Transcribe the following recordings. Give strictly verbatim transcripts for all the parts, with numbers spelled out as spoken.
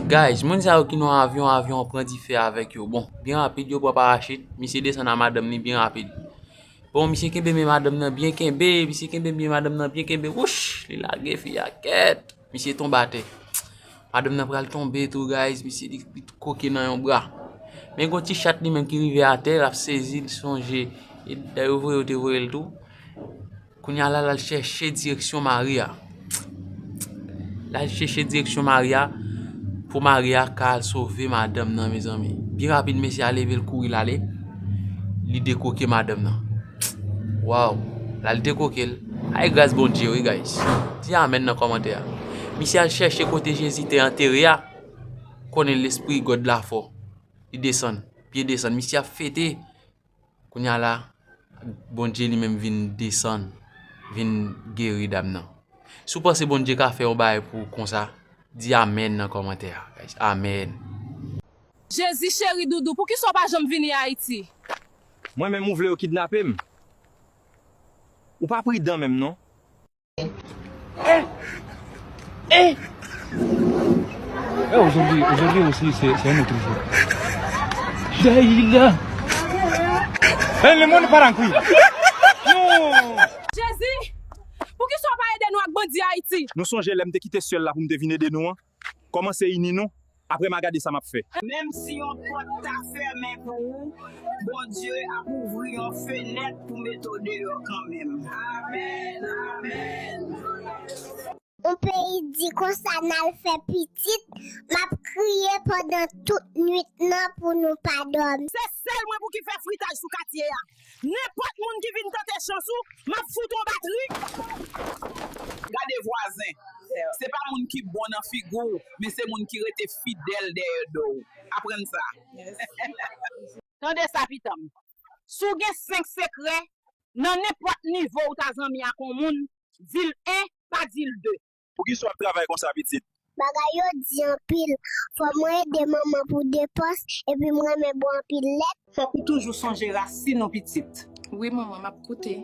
Guys, moun sa yo ki nan avyon, avyon an pran dife avèk yo. Bon, byen rapid, yo pran parachit. Misye desann a madanm li byen rapid. Bon, misye kenbe men madanm nan byen kenbe, misye kenbe men madanm nan byen kenbe. Wouch, li lage fi a kèt. Misye tonbe atè. Madanm nan pral tonbe tou, guys. Misye li, li koke nan yon bra. Men gon ti chat li menm ki rive atè, l ap sezi, l sonje. E dayè yo voye, yo te voye l tou. Kounye a la, l al chèche direksyon mari a. L al chèche direksyon mari a pou mari a ka al sove madanm nan, mezanmi. Byen rapid, mesye a leve, l kouri, l ale. Li dekwoke madanm nan. Waw! L al dekwoke l. Ay, gras Bondye, wi, guys. Di amèn nan kòmantè a. Misye al chèche kote Jezi te antere a. Konnen lespri God la fò. Li desann. Pye desann. Misye ap fete. Kounye a la, Bondye li menm vin desann, vin geri dam nan. Si w panse Bondye ka fè yon bagay pou w konsa, di amèn nan kòmantè a, guys. Amèn. Jezi cheri doudou, poukisa w pa janm vini Ayiti? Mwen menm ou vle yo kidnape m? Ou pa pridan menm non. Eh, aujourd'hui, aujourd'hui aussi, c'est c'est un autre jour. Daïla. Eh, le monde part en couille. Non. Jezi, poukisa w pa ede nou ak bandi Ayiti? Nou sonje lè m te kite syèl la pou m te vin ede nou an? Kòmanse ini nou, apre m a gade sa m ap fè. Menm si yon pòt ta fèmen pou ou, Bondye ap ouvri yon fenèt pou mete w deyò kanmenm. Amèn, amèn. On peyi di konsa n al fè pitit, m ap kriye pandan tout nwit nan pou nou pa dòmi. Se sèl mwen pou ki fè fritaj sou katye a. Nenpòt moun ki vin tante chans ou, m ap fout on batri. Gade vwazen. Se pa moun ki bon nan figi w, men se moun ki rete fidèl dèyè do w. Aprann sa. Tande sa pitanm. Si w gen senk sekrè, nan nenpòt nivo ou ta zanmi ak on moun, di l en, pa di l de. Poukisa w ap travay konsa pitit? Bagay yo di anpil. Fò mwen ede manman pou depans, epi m renmen bò anpil lèt. Fòk ou toujou sonje rasin ou pitit. Wi manman, m ap koute.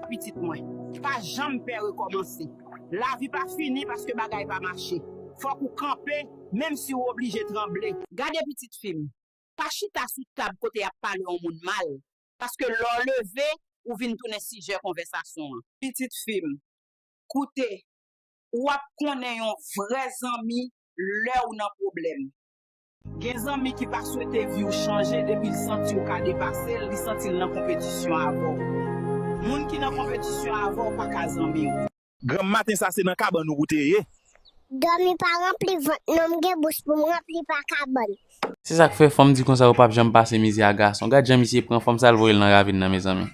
Pitit mwen, pa janm pè rekòmanse. Lavi pa fini paske bagay pa mache. Fòk ou kanpe, menm si w oblije tranble. Gade pitit fi m, pa chita sou tab kote y ap pale yon moun mal, paske lè w leve, ou vin tounen sijè konvèsasyon an. Pitit fi m, koute, w ap konnen yon vrè zanmi lè w nan pwoblèm. Gen zanmi ki pa swete vi w chanje depi l santi w ka depase l, li santi l nan konpetisyon avè w. Moun ki nan konpetisyon avè w pa ka zanmi w. Granm maten sa se nan kabann ou ou te ye. Dòmi pa ranpli vant non, m gen bous pou m ranpli pa kabann. Se sa k fè fanm di konsa yo p ap janm pase mizè a gason. Gad jan misye pran fanm sa l voye l nan ravin nan mezanmi.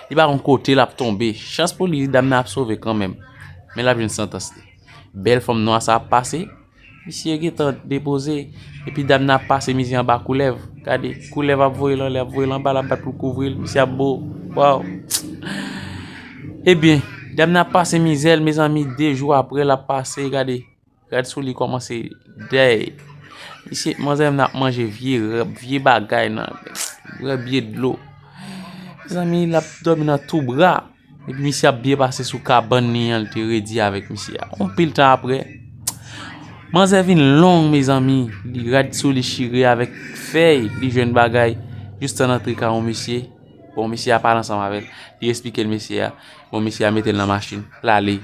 Li pa konn kote l ap tonbe. Chans pou li dam nan ap sove kanmenm. Men l ap jwenn santans li. Bèl fanm nwa sa ap pase. Misye gentan depoze. Epi dam nan ap pase mizè anba koulèv. Gade, koulèv ap voye l anlè, ap voye l anba, l ap bat pou l kouvri l. Misye ap bo. Waw. Ebyen, dam nan ap pase mizè l mezanmi, de jou apre l ap pase, gade. Rad sou li kòmanse dèy. Misye, manzè nan ap manje vye rèb, vye bagay nan, rèb vye dlo. Mezanmi, l ap dòmi nan tou bra. Epi misye ap byen pase sou kabann li an, l te redi avèk misye a. On pil tan apre, manzè vin long, mezanmi. Li rad sou li chire avèk fèy, li jwenn bagay. Jis tan antre ka yon mesye. Bon, mesye a pale ansanm avè l. Li esplike l mesye a. Bon, mesye a mete l nan machin. L ale.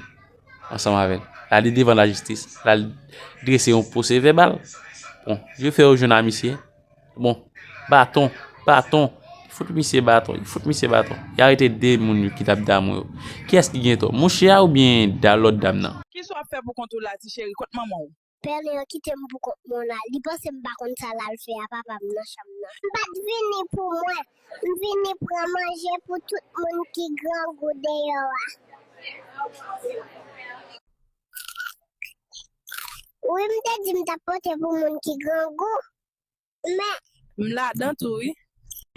Ansanm avè l. L ale devan lajistis, l al drese yon pwosè vèbal. Bon, je fè yo jwenn a misye. Bon, baton, baton. Fout misye baton, fout misye baton. Y arete de moun yo ki t ap damou yo. Kiyès ki gen tò? Mouche a oubyen da lòt dam nan? Kisa w ap fè pou kont ou la, ti cheri? Kot manman w? Pèlen an kite m pou kont mwen la. Li panse m pa konn sa l al fè a papa m nan chanm nan. M pa t vini pou mwen. M vini pran manje pou tout moun ki grangou deyò a. Wi, m te di m t ap pote pou moun ki grangou, men. M ladan tou, wi.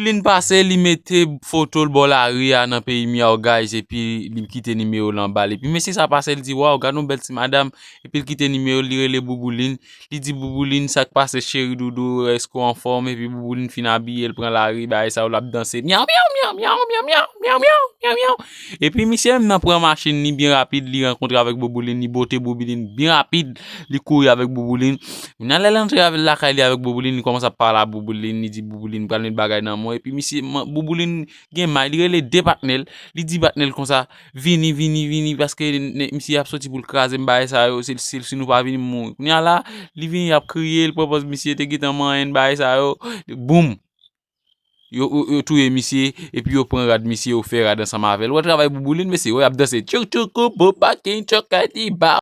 Lin pase, li mete foto l bò lari a nan peyi Myaw, guys, epi li kite nimewo l anba l. Epi mesye sa pase, li di, "Waw, gad yon bèl ti madanm." Epi l kite nimewo l, li rele Bouboulin. Li di Bouboulin, "Sa k pase, cheri doudou, èske w anfòm?" Epi Bouboulin fin abiye, l pran lari, bagay sa yo, l ap danse. Myaw, myaw, myaw, myaw, myaw, myaw, myaw, myaw, myaw, myaw. Epi misye menm nan pran machin li byen rapid, li rankontre avèk Bouboulin, li bote Bouboulin byen rapid, li kouri avèk Bouboulin. Kounye a lè l antre avè l lakay li avèk Bouboulin, li kòmanse ap pale a Bouboulin, li di Bouboulin pral met bagay nan men w. Epi misye, man- Bouboulin gen may, li rele de patnè l, li di patnè l konsa, "Vini, vini, vini, paske ne- misye ap soti pou l kraze m, bagay sa yo, se, se, si nou pa vini, m mouri." Kounye a la, li vini ap kriye, l pran pòz misye te gentan manyen, bagay sa yo, boum! Yo, yo, yo touye misye, epi yo pran rad misye, yo fè rad ansanm avè l. Wè travay Bouboulin, mesye, wè y ap danse. Tchouk, tchouk, kou, bou, bakin, tchok, kay, ti, ba.